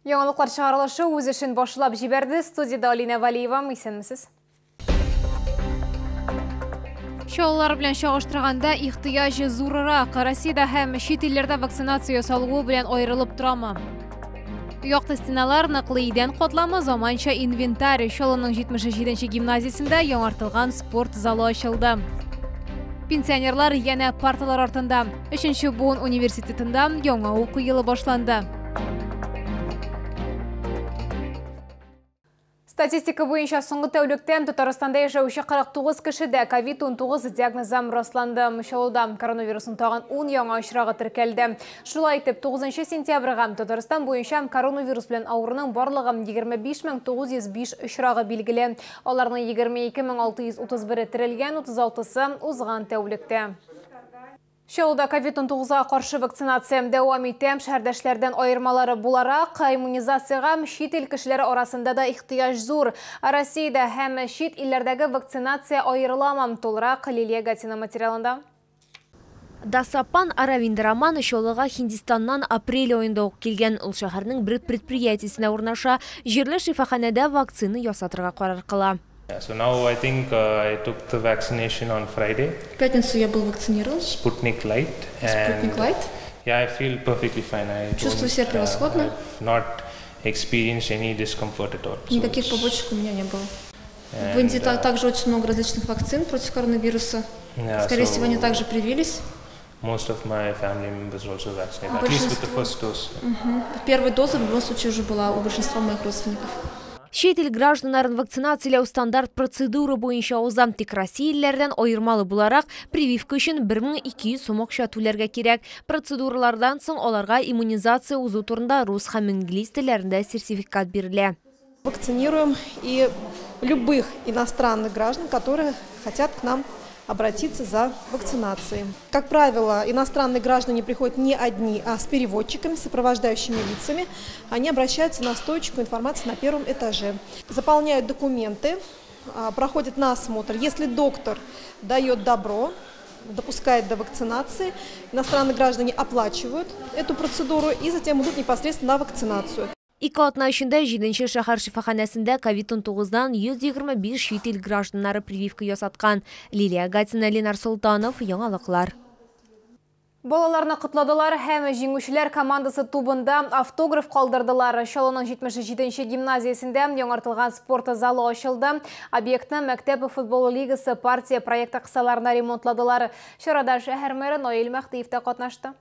Яңалыклар чыгарылышы үз эшен башлап җибәрде. Студияда Алина Валиева. Исәнмесез. Чаллылар белән чагыштырганда ихтыяҗ зуррак. Россиядә һәм чит илләрдә вакцинация ясалуы белән аерылып торамы? Якты стеналар, ныклы идән катламы, заманча инвентарь. Чаллының 77нче гимназиясендә яңартылган спорт залы ачылды. Пенсионерлар янә парталар артында. Өченче буын университетында яңа уку елы башланды. Статистика буенча соңгы тәүлектә Татарстанда яшәүче 49 кешедә COVID-19 диагнозы расланды. Чаллыда коронавирусның тагын 10 яңа очрагы теркәлде. Шулай итеп, 9 сентябрьгә Татарстан буенча коронавирус белән авыруның барлыгы 25905 очрагы билгеле. Аларның 22631-е терелгән, 36-сы узган тәүлектә. Чаллыда COVID-19-га каршы вакцинация дәвам итә. Шәһәрдәшләрдән аермалары буларак, иммунизациягә чит ил кешеләре арасында да ихтыяҗ зур. Россиядә һәм чит илләрдәге вакцинация аерыламы? Тулырак Лилия Гатина материалында. Дасапан Аравинд Раман Чаллыга Һиндистаннан апрель аенда ук килгән. Ул шәһәрнең бер предприятиесенә урнаша. Җирле шифаханәдә вакцина ясатырга карар кыла. So now I think I took the vaccination on Friday. В пятницу я был вакцинирован. Sputnik Light. Sputnik Light. Yeah, I feel perfectly fine. I Чувствую себя превосходно. I've not experienced any discomfort at all. Никаких побочек у меня не было. В Индии также очень много различных вакцин против коронавируса. Скорее всего, они также привились. Most of my family members also vaccinated, at least with the first dose. Первая доза в любом случае уже была у большинства моих родственников. Чит ил гражданнарын вакцинацияләү стандарт процедура буенча уза. Тик Россиялеләрдән аермалы буларак, прививка өчен 1200 сум акча түләргә кирәк. Процедуралардан соң аларга иммунизация узу турында рус һәм инглиз телләрендә сертификат бирелә. Вакцинируем и любых иностранных граждан, которые хотят к нам обратиться за вакцинацией. Как правило, иностранные граждане приходят не одни, а с переводчиками, сопровождающими лицами. Они обращаются на стоечку информации на первом этаже. Заполняют документы, проходят на осмотр. Если доктор дает добро, допускает до вакцинации, иностранные граждане оплачивают эту процедуру и затем идут непосредственно на вакцинацию. Ике атна эчендә 7 шәһәр шифаханәсендә COVID-19-дан 125 чит ил гражданнары прививка ясаткан. Лилия Гатина, Ленар Солтанов, Яңалыклар. Балаларны котладылар һәм җиңүчеләр командасы тубында автограф калдырдылар. Чаллының 77нче гимназиясендә яңартылган спорт залы ачылды. Объектны мәктәп футбол лигасы партия проекты кысаларында ремонтладылар. Чарада шәһәр мэры Наил Мәһдиев та катнашты.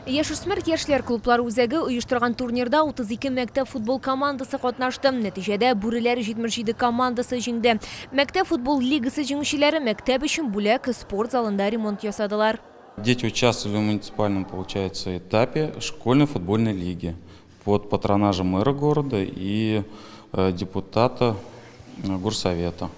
Яшүсмер яшьләр клублары үзәге оештырган турнирда 32 мәктәп футбол командасы катнашты. Нәтиҗәдә Бүреләр 77 командасы җиңде. Мәктәп футбол лигасы җиңүчеләре мәктәп өчен бүләк спорт залында ремонт ясадылар. Дети участвовали в муниципальном, получается, этапе школьной футбольной лиги под патронажем мэра города и депутата горсовета.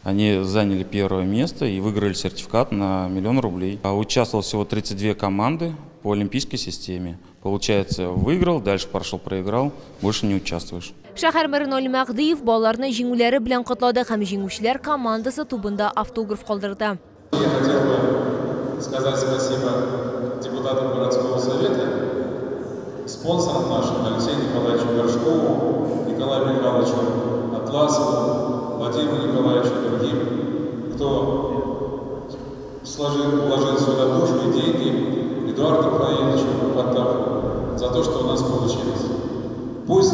Они заняли первое место и выиграли сертификат на 1 000 000 рублей. Участвовало всего 32 команды по олимпийской системе. Получается, выиграл, дальше прошел, проиграл, больше не участвуешь. Шәһәр мэры Наил Мәһдиев балаларны җиңүләре белән котлады һәм җиңүчеләр командасы тубында автограф калдырды. Я хотел бы сказать спасибо депутатам городского совета, спонсорам нашим Алексею Николаевичу Горшкову, Николаю Михайловичу Атласову, Владимиру Николаевичу и другим, кто вложил сюда душу и деньги, Эдуарду Рафаэльевичу Фаттахову, за то, что у нас получилось. Пусть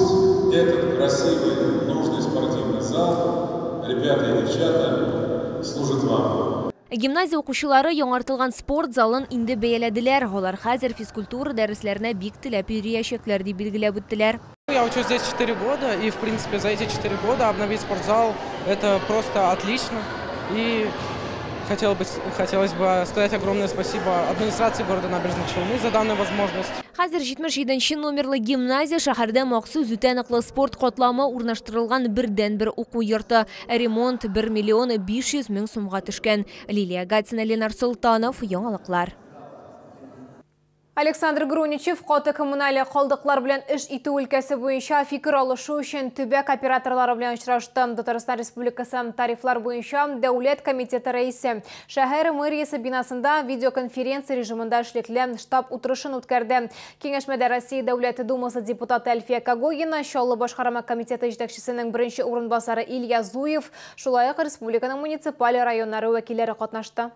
этот красивый, нужный спортивный зал, ребята и девчата, служит вам. Гимназия укучылары яңартылган спорт залын инде бәяләделәр. Алар хәзер физкультура дәресләренә бик теләп йөриячәкләр дип билгеләп үттеләр. Я учусь здесь 4 года, и, в принципе, за эти 4 года обновить спортзал – это просто отлично. И хотелось бы сказать огромное спасибо администрации города Набережных Челны за данную возможность. Хәзер 77 номерлы гимназия шәһәрдә махсус үтә ныклы спорт катламы урнаштырылган бердәнбер уку йорты. Ремонт 1 500 000 сумга төшкән. Лилия Гатина, Ленар Солтанов, Яңалыклар. Александр Груничев каты коммуналь калдыклар белән эш итү өлкәсе буенча фикер алышу өчен төбәк операторлары белән очрашты. Татарстан Республикасы тарифлар буенча дәүләт комитеты рәисе шәһәр мэриясе бинасында видеоконференция режимында эшлекле штаб утырышын үткәрде. Киңәшмәдә Россия Дәүләт Думасы депутаты Әлфия Когогина, Чаллы башкарма комитеты җитәкчесенең беренче урынбасары Илья Зуев, шулай ук республиканың муниципаль районнары вәкилләре катнашты.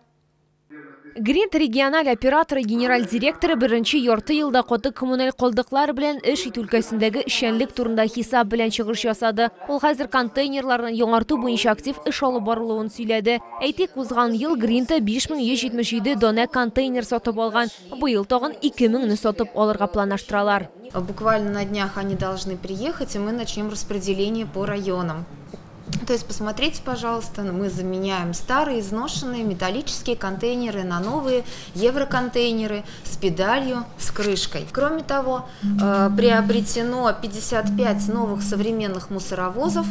Гринт региональ операторы генераль директоры беренче ярты елда каты коммуналь калдыклар белән эш итү өлкәсендәге эшчәнлек турында хисап белән чыгыш ясады. Ул хәзер контейнерларны яңарту буенча актив эш алып барылуын сөйләде. Әйтик, узган ел Гринта 5177 данә контейнер сатып алган. Быел тагын 2000-не сатып алырга планлаштыралар. Буквально на днях они должны приехать, и мы начнем распределение по районам. То есть посмотрите, пожалуйста, мы заменяем старые изношенные металлические контейнеры на новые евроконтейнеры с педалью, с крышкой. Кроме того, приобретено 55 новых современных мусоровозов.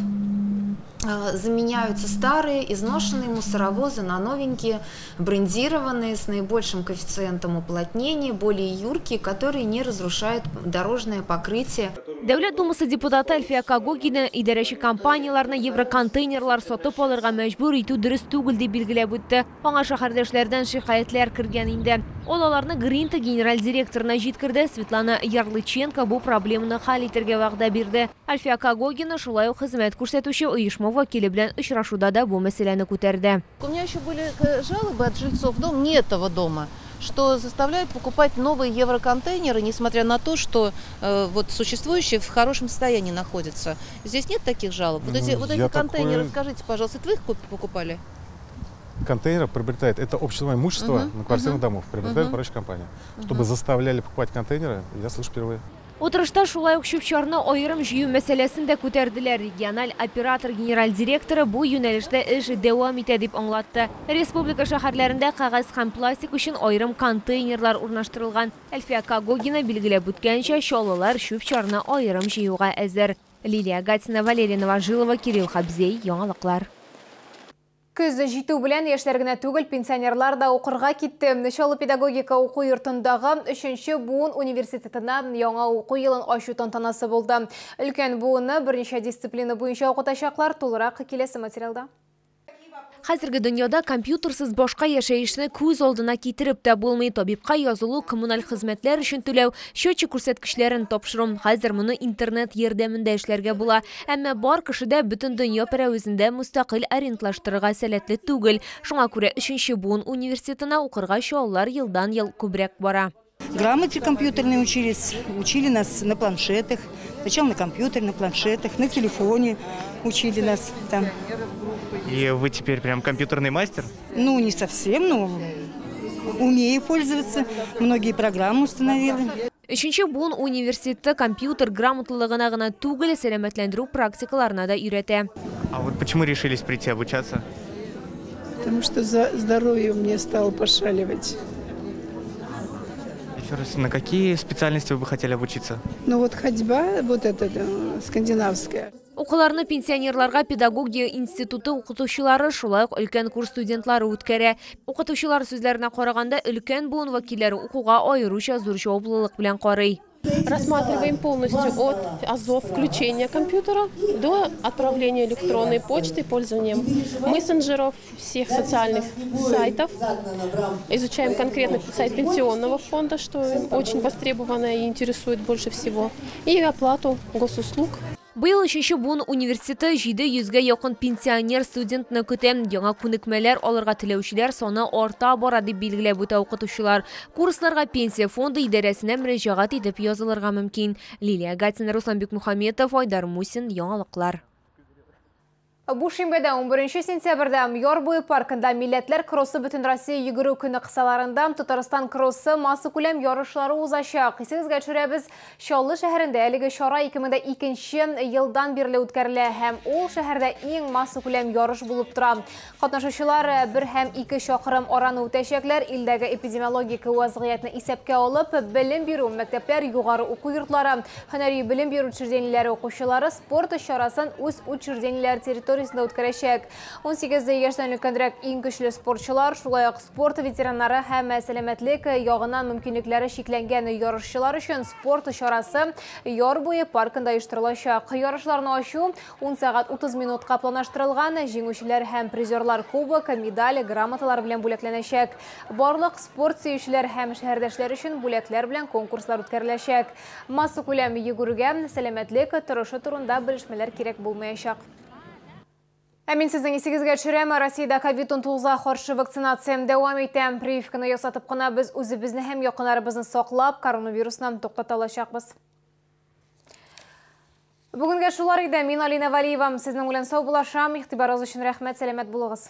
Заменяются старые изношенные мусоровозы на новенькие, брендированные, с наибольшим коэффициентом уплотнения, более юркие, которые не разрушают дорожное покрытие. Дәүләт Думасы депутаты Әлфия Когогина идарәче компанияләрне евроконтейнерлар сатып алырга мәҗбүр итү дөрес түгел дип билгеләп үтте. Аңа шәһәрдәшләрдән шикаятьләр кергән инде. Ул аларны Гринта генераль директорына җиткерде. Светлана Ярлыченко бу проблеманы хәл итәргә вәгъдә бирде. Әлфия Когогина шулай ук хезмәт күрсәтүче оешма вәкиле белән очрашуда да бу мәсьәләне күтәрде. У меня еще были жалобы от жильцов дома, не этого дома, что заставляют покупать новые евроконтейнеры, несмотря на то, что вот существующие в хорошем состоянии находятся. Здесь нет таких жалоб? Вот эти контейнеры, скажите, пожалуйста, это вы их покупали? Контейнеры приобретает, это общественное имущество на квартирных домов, приобретает управляющая компания. Чтобы заставляли покупать контейнеры, я слышу впервые. Утырышта шулай ук чүп-чарны аерым җыю мәсьәләсен дә күтәрделәр. Региональ оператор генераль директоры бу юнәлештә эш дәвам итә дип аңлатты. Республика шәһәрләрендә кәгазь һәм пластик өчен аерым контейнерлар урнаштырылган. Әлфия Когогина билгеләп үткәнчә, чаллылар чүп-чарны аерым җыюга әзер. Лилия Гатина, Валерия Новожилова, Кирилл Хабзей. Яңалыклар. Көз җитү белән яшьләр генә түгел, пенсионерлар да укырга китте. Чаллы педагогика уку йортындагы 3нче буын университетына яңа уку елын ачу тантанасы булды. Өлкән буынны берничә дисциплина буенча укытачаклар. Тулырак киләсе материалда. Хәзерге дөньяда компьютерсыз башка яшәешне күз алдына китереп тә булмый. Табибка язылу, коммуналь хезмәтләр өчен түләү, счетчик күрсәткечләрен тапшыру. Хәзер моны интернет ярдәмендә эшләргә була. Әмма бар кеше дә бөтен дөнья пәрәвезендә мөстәкыйль ориентлаштырырга сәләтле түгел. Шуңа күрә 3нче буын университетына укырга чаллылар елдан-ел күбрәк бара. Грамоте компьютерной учились, учили нас на планшетах. Сначала на компьютере, на планшетах, на телефоне учили нас там. И вы теперь прям компьютерный мастер? Ну, не совсем, но умею пользоваться. Многие программы установила. 3нче буын университеты компьютер грамоталыгына гына түгел, сәламәтләндерү практикаларына да өйрәтә. А вот почему решились прийти обучаться? Потому что за здоровье мне стало пошаливать. Еще раз, на какие специальности вы бы хотели обучиться? Ну вот ходьба, вот эта скандинавская. Укуларны пенсионерларга педагогия институты укытучылары, шулай ук өлкән курс студентлары үткәрә. Укытучылар сүзләренә караганда, өлкән буын вәкилләре укуга аеруча зур җаваплылык белән карый. Рассматриваем полностью от азов включения компьютера до отправления электронной почты, пользованием мессенджеров, всех социальных сайтов. Изучаем конкретно сайт пенсионного фонда, что очень востребовано и интересует больше всего, и оплату госуслуг. Быел 3нче буын университеты 700-гә якын пенсионер студентны көтә. Яңа күнекмәләр алырга теләүчеләр саны арта бара дип билгеләп үтә укытучылар. Курсларга пенсия фонды идарәсенә мөрәҗәгать итеп язылырга мөмкин. Лилия Гатина, Руслан Бекмухаметов, Айдар Мусин. Яңалыклар. Бу шимбәдә 11 сентябрьдә Яр буе паркында Милләтләр кроссы Бөтенроссия йөгерү көне кысаларында Татарстан кроссы массакүләм ярышлары узачак. Исегезгә төшерәбез, Чаллы шәһәрендә әлеге чара 2002 елдан бирле үткәрелә һәм ул шәһәрдә иң массакүләм ярыш булып тора. Катнашучылар 1 һәм 2 чакрым араны үтәчәкләр. Илдәге эпидемиологик вазгыятьне исәпкә алып, белем бирү мәктәпләр, югары уку йортлары, һөнәри белем бирү учреждениеләре укучылары спорт чарасын үз учреждениеләре территориясендә территориясендә үткәрәчәк. 18 яшьтән өлкәнрәк иң көчле спортчылар, шулай ук спорт ветераннары һәм сәламәтлек ягыннан мөмкинлекләре чикләнгән ярышчылар өчен спорт чарасы Яр буе паркында оештырылачак. Ярышларны ачу 10 сәгать 30 минутка планлаштырылган. Җиңүчеләр һәм призерлар кубок, медаль, грамоталар белән бүләкләнәчәк. Барлык спорт сөючеләр һәм шәһәрдәшләр өчен бүләкләр белән конкурслар үткәреләчәк. Массакүләм йөгерүгә сәламәтлек торышы турында белешмәләр кирәк булмаячак. Ә мин сезнең исегезгә төшерәм, Россиядә COVID-19-га каршы вакцинация дәвам итә. Прививканы ясатып кына без үзебезне һәм якыннарыбызны саклап, коронавирусны туктата алачакбыз. Бүгенгә шулар иде. Мин Алина Валиева. Сезнең белән саубуллашам. Игътибарыгыз өчен рәхмәт, сәламәт булыгыз.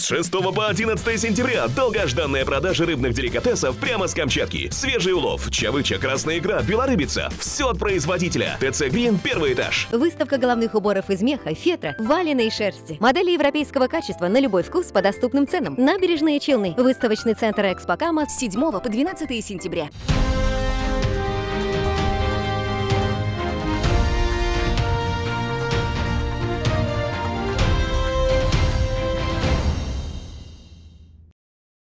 С 6 по 11 сентября долгожданная продажа рыбных деликатесов прямо с Камчатки. Свежий улов, чавыча, красная икра, белорыбица. Все от производителя. ТЦ Грин, первый этаж. Выставка головных уборов из меха, фетра, валеной шерсти. Модели европейского качества на любой вкус по доступным ценам. Набережные Челны. Выставочный центр Экспокама с 7 по 12 сентября.